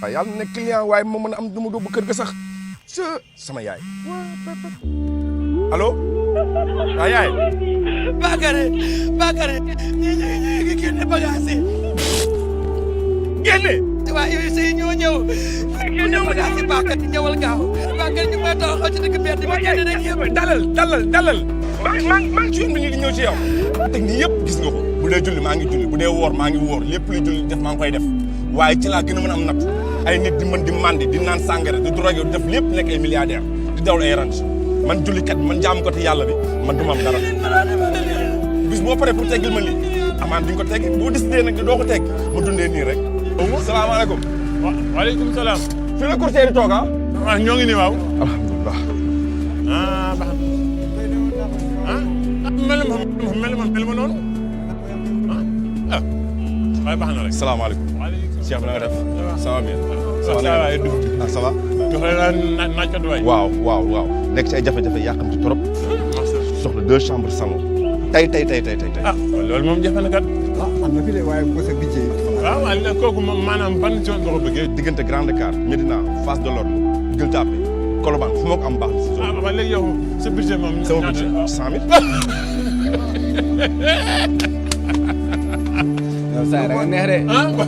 waaw yàlla nekk client waaye ma mën a am du ma dóobu kër ga sax sama yaay allo waaw yaay Bakary ñi génne bagage yi génne waaw yooyu sëy ñoo ñëw génne bagage yi Bakary ñëwal gaaw Bakary ñu may taxaw ci dëkk mbedd ma génne rek yëpp dalal maa ngi ci yoon bi nii di ñëw ci yow technique yëpp gis nga ko bu dee julli maa ngi julli bu dee woor maa ngi woor lépp luy julli def maa ngi koy def waaye ci laa gën a mën a am natt ay nit di mën di mandi di naan sàngara di drogué di def lépp nekk ay milliardaire di dawal ay ranch man jullikat man jaamu ko te yàlla bi man du ma am dara bis boo paree pour teggil ma lii amaan di nga ko teggi boo décidé nag doo ko tegg ma dundee nii rek salaamaaleykum waaleykum salaam fii la courtier di toog ah waaw ñoo ngi nii waaw alhamdulilah baax mel ma noonu waaye baax na rek salaamaaleykum Cheikh bi na nga def ça va bien ça va naaj kat waay waaw nekk ci ay jafe-jafe yàqam ci trop soxla 2 chambres salon tey loolu moom jafe na kat am na fi de waaye bu ko sa budget waaw kooku moom maanaam ban zone nga ko bëggee diggante Grand Dakar Médina Fass Delorme Gueule Tapée Colobane fu ma ko am baax na waaw léegi yow sa budget moom sama budget 100 000 yow saa da nga neex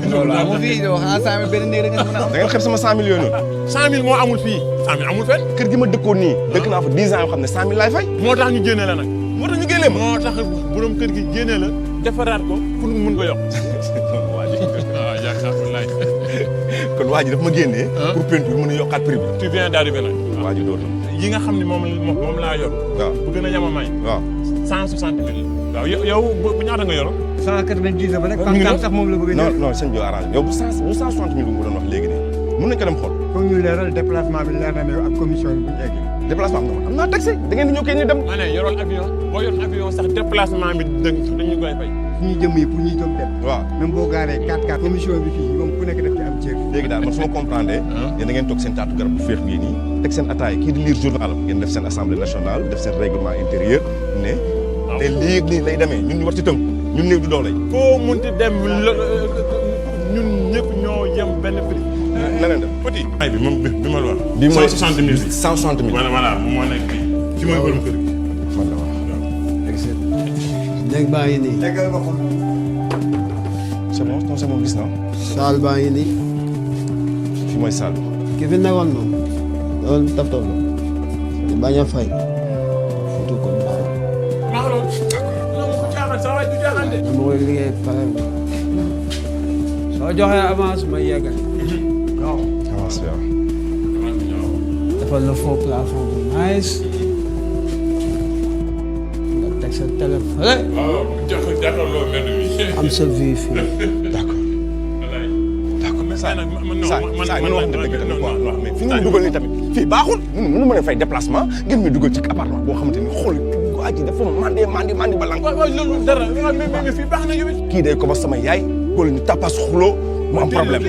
de loolu amul fii yow xanaa 100 000 benn néeg rek nga mën a am da ngeen xeeb sama 100 000 yooyu noonu 100 000 moo amul fii 100 000 amul fenn kër gi ma dëkkoon nii dëkk naa fa 10 ans yoo xam ne 100 000 laay fay moo tax ñu génnee la nag moo tax ñu génnee ma moo tax borom kër gi génnee la defaraat ko pour mun ko yokk waaw jaakaar kon waa ji daf ma génnee pour peinture mën a yokkaat prix bi tu viens d'arriver nag waa ji dóor yi nga xam ne moom laa yor waaw bu gën a yamamaay waaw 160 000 waaw yow bu ñaata nga yor 190 ba rek kan sax moom la bëgg a jël non sëñ bi arrangé yow bu 160 000 bu mu doon wax léegi nii mën nañ ko dem xool foog ñu leeral déplacement bi leer na ne ak commission bi bu ñu egg déplacement am naa taxi da ngeen di ñëw kay ñu dem ma ne yoroon avion boo yoroon avion sax déplacement bi dañu koy fay suñuy jëm yi pour ñuy jóg dem waaw même boo gaaree 4x4 commission bi fii moom ku nekk daf ci am ceeb léegi daal man su ma comprendre yéen da ngeen toog seen taatu garab bu féex bii nii teg seen ataay kii di lire journal ngeen def seen assemblée nationale def seen règlement intérieur ne te lii nii lay demee ñun ñu war ci tënk ñun néew du doole foo munti dem ñun ñëpp ñoo yem benn prix na leen def petit ay bi moom bi ma la wax bi mooy 160 000 bi 160 000 voilà moo nekk fii ci mooy borom kër gi man la wax néeg baa ngi nii. déggal ma xool c'est bon gis naa saal baa ngi nii. fi mooy salle bi ki fi nekkoon moom. loolu tap-tap la. bañ a fay. futu ko baax. maa ngi doon non mu jaaxal sa waay du jaaxal de dama koy liggéey pare. soo joxee avance ma yeggal. avance bi waaw defal la faux plafond bu nice. nga teg sa téléphone. waaw jàkkaarloo mel ni am sa vie fii. d'accord mais saa nag man saa ñu wax dëgg tamit quoi mais fi nga dugal nii tamit fii baaxul mënu mën a fay déplacement ngeen may dugal ci appartement boo xamante ni xool waa ji dafa mandi ba lang waaw loolu dara mais fii baax na yow it kii day ko ba sama yaay wala ñu tapas xuloo mu am problème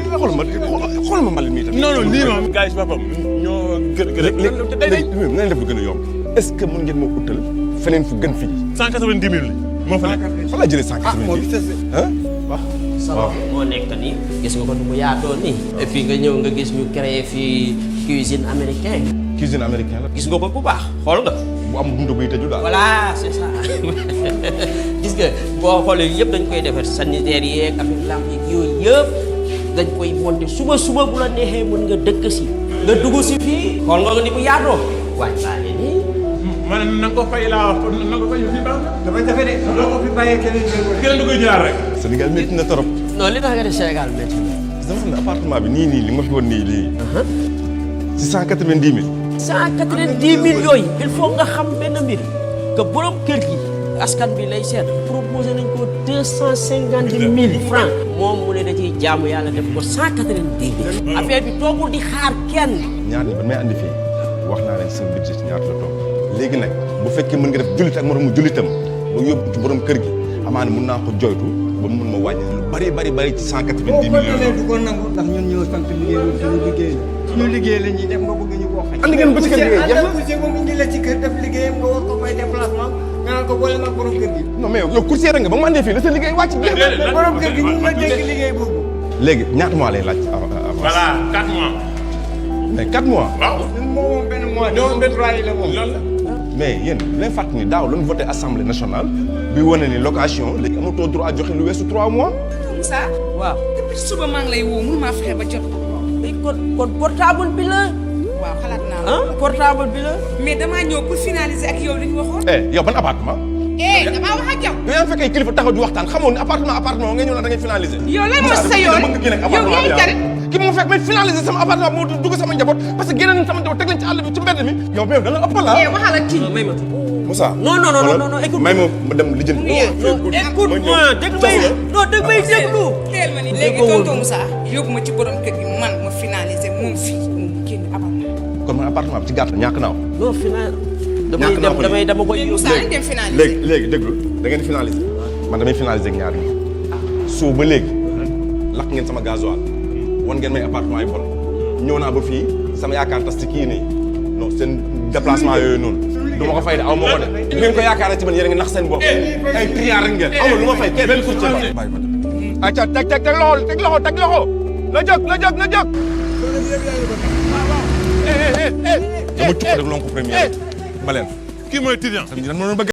xool ma mbalit mii tamit non lii moom gars yi si boppam ñoo léegi nañ def lu gën a yomb est-ce que mën ngeen moo utal feneen fu gën fii 190 000 moo fa nekk fa la jëlee 190 ah salon moo nekk nii gis nga ko nu mu yaatoo nii et puis nga ñëw nga gis ñu créé fii cuisine américaine cuisine américaine la gis nga ko bu baax xool nga bu am buntu buy tëju daal voilà c'est ça gis nga boo xoolee yëpp dañ koy defar sanitaire yeeg affaire lamp yeeg yooyu yëpp dañ koy monter suba bu la neexee mën nga dëkk si nga dugg si fii xool nga ni mu yaatoo waaye baa ngi nii man na nga ko fay laa wax na nga ko fay fii baax na dafa jafe de doo ko fi bàyyee keneen du koy jëlaat rek Sénégal métti na trop non li tax nga def Sénégal métti dama xam ne appartement bi nii li ma fi woon nii lii si 190 000 190 000 yooyu il faut nga xam benn mbir que borom kër gi askan bi lay seet proposé nañ ko 250 000 francs moom mu ne da ciy jaamu yàlla def ko 190 000 affaire bi toogul di xaar kenn ñaar ñi ban may andi fii wax naa leen seen budget ñaata la toog léegi nag bu fekkee mën nga def jullit ak moromu jullitam ba yóbbu ci borom kër gi amaana mën naa ko joytu ba mun ma wàññi lu bari ci 190 millions du ko nangu ndax ñun ñoo sant liggéey bi suñu liggéey suñu liggéey la ñuy def nga bëgg ñu koo xañ andi ngeen ba ci kër gi jeex na courtier moom indi la ci kër def liggéeyam nga war ko fay déplacement nga naan ko boole mag borom kër gi non mais yow courtier nga ba mu andee fii la sa liggéey wàcc jeex na borom kër gi ñu ma dégg liggéey boobu léegi ñaata mois lay laaj vacances. voilà 4 mois. mais 4 mois. waaw. moom benn mois doo benn raay la moom. loolu la. mais yéen leen fàttali ni daaw lañu voté assemblée nationale bi wane ni location léegi amatoo droit joxe lu weesu 3 mois. Moussa. waaw depuis suba maa ngi lay woo mënu maa fexe ba jot. kon portable bi la waaw xalaat naa la. ah portable bi la mais damaa ñëw pour finaliser ak yow li ñu waxoon. yow ban appartement. damaa wax ak yow. yow yaa ngi fekk ay kilifa taxaw di waxtaan xamoon ni appartement nga ñëw la da ngay finaliser. yow lan moo sa yoon yow yaay jarit. ki ma fekk may finaliser sama appartement moo dugg sama njaboot parce que génne nañ sama njaboot teg leen ci àll bi ci mbedd mi. yow mais da nga ëppal la. waxal ak kii. may ma Moussa. non écoute may ma dem lijjanti. écoute-moi dégg may déglu teel ma ni léegi tonton Moussa yóbbu ma ci borom kër gi man ma finaliser moom fii mu génn appartement. kon man appartement bi ci gàttal ñàkk naa ko. non final ñàkk naa ko dama koy yóbbu Moussa nañ dem finaliser. léegi déglu da ngeen di finaliser man damay finaliser ak ñaar yi soo ba léegi lakk ngeen sama gasoil wan ngeen may appartement yi bon ñëw naa ba fii sama yaakaar tas ci kii nii non seen déplacement yooyu noonu du ma ko fay de aw ma ko de bu ngeen ko yaakaaree ci man yéen a ngi nax seen bopp ay triant rek ngeen amul lu ma fay kenn benn courtier ba bàyyi ma dem acca teg loxo na jóg dama cukk rek lon ko premier ma leen kii mooy étudiant. lan ma doon bëgg